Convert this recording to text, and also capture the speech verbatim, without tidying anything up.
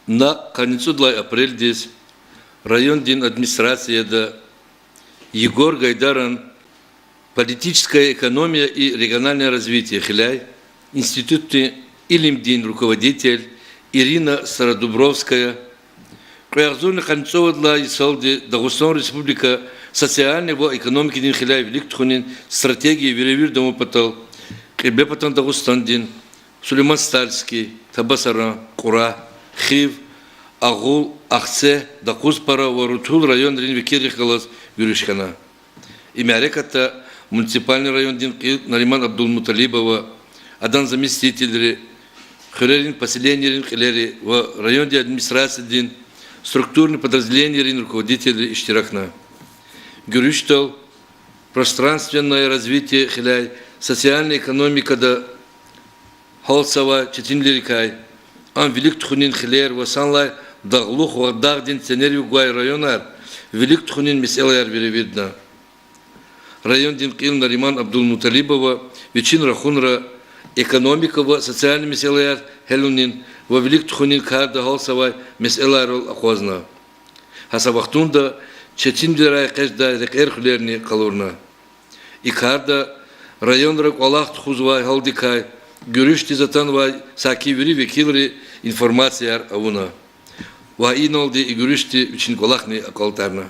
Накь къанни цӀуд лагьай апрелдиз райондин администрацияда Егор Гайдаран политическая экономия и региональное развитие хиляй институтдин илимдин руководитель Ирина Стародубровская, кьве агъзурни къанни цӀувад лагьай йисалди Дагъустан Республика социальный ва экономикадин хиляй вилик тухунин стратегия веревирд авун патал Кьиблепатан Дагъустандин Сулейман-Стальский, Табасаран, Кьурагь, Хив, Агъул, Ахцегь, Докъузпара ва Рутул районрин векилрихъ галаз гуьруьш хьана. И мярекатда муниципальный райондин кьил Нариман Абдулмуталибова, адан заместительри, хуьрерин поселенийрин кьилери ва райондин администрациядин структурный подразделенийрин руководителри иштиракна. Гуьруьшдал пространственное развитие хиляй социальный экономикада гьалзавай четинвилерикай, ам вилик тухунин хилер ва санлай дагълух ва дагъдин ценерив гвай районар вилик тухунин месэлаяр веревирдна. Райондин кьил Нариман Абдулмуталибова вичин рахунра экономика ва социальный месэлаяр гьялунин ва вилик тухунин карда гьалзавай месэлайрал акъвазна. Гьа са вахтунда четинвилерай экъечӀдай рекьер-хуьлерни къалурна. И карда районра кӀвалах тухузвай гьалдикай гуьруьшдиз атанвай саки вири векилри информацияр авуна ва иналди и гуьруьшди вичин кӀвалахни акьалтӀарна.